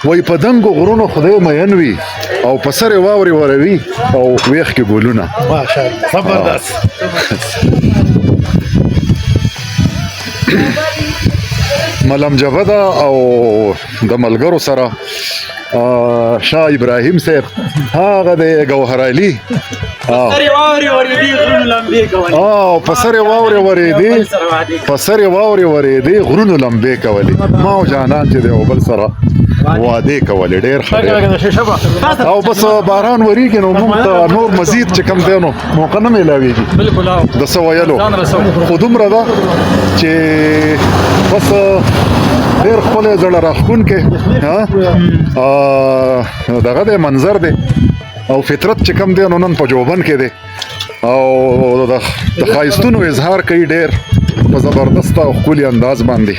وای په دنګو غرونو خدای مین وي او په سر یې واورې وروي او ویښ کې ګلونه. ماشاءالله، زبردست. ملم جبه ده او د ملګرو سره شاه ابراهیم صاحب، هغه د ګوهر علي. سرې واورې ورېدې، غرونو لمبې کولې. او په سر واورې ورېدې، په سر واورې ورېدې، غرونو لمبې کولې، ما او جانان چې د یو بل سره وعدې کولې. ډېر ښه، ډېر. او بس باران وریږي نو موږ ته نور مزید چې کم دی نو موقع نه میلاویږي. بالکل. د څه ویلو ځان رسو. خو دومره ده چې بس ډېر ښکلی، زړه راښکونکی ها دغه دی منظر دی او فطرت چې کم دی نو نن په جوبن کې دی او د ښایستونو اظهار کوي ډېر په زبردست او ښکلي انداز باندې.